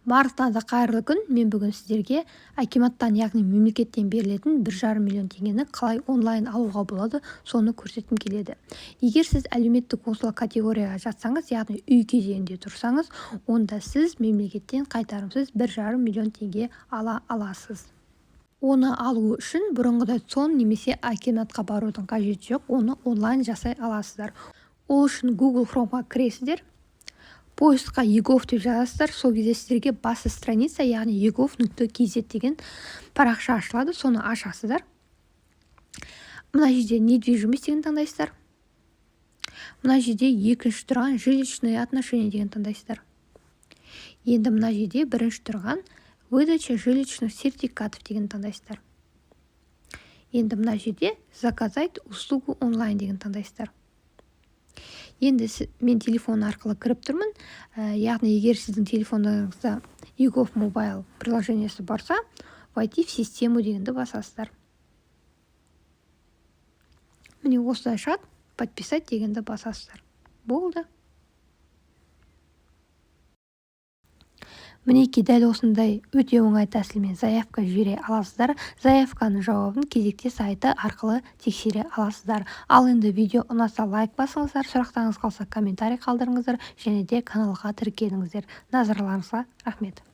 Барлықтарыңызға қайырлы күн! Мен бүгін сіздерге акиматтан, яғни мемлекеттен берілетін 1,5 миллион теңгені қалай онлайн алуға болады, соны көрсеткім келеді. Егер сіз әлеуметтік осал категорияға жатсаңыз, яғни үй кезегінде тұрсаңыз, онда сіз мемлекеттен қайтарымсыз 1,5 миллион теңге ала аласыз. Оны алу үшін бұрынғыдай ЦОН немесе акиматқа барудың қажеті жоқ, оны онлайн жасай аласыздар. Ол үшін Google Chromeға кіресіздер, поиск қа eGov деп жазасыздар. Сол кезде сіздерге басты страница, яғни egov.kz деген парақша ашылады. Соны ашасыздар. Мына жерде «Недвижимость» деген таңдайсыздар. Мына жерде екінші тұрған «Жилищные отношения» деген таңдайсыздар. Енді мына жерде бірінші тұрған «Выдача жилищных сертификатов» деген таңдайсыздар. Енді мына жерде «Заказать услугу онлайн» деген таңдайсыздар. Енді мен телефон арқылы кіріп тұрмын, яғни егер сіздің телефоныңызда eGov Mobile приложение сі барса, «Войти в систему» дегенді басасыздар. Міне, осылай шығады. «Подписать» дегенді басасыздар, болды. Мінекей, дәл осындай өте оңай тәсілмен заявка жібере аласыздар. Заявканың жауабын кезекте сайты арқылы тексере аласыздар. Ал енді видео ұнаса, лайк басыңыздар, сұрақтарыңыз қалса, комментарий қалдырыңыздар және де каналға тіркеліңіздер. Назарларыңызға рахмет!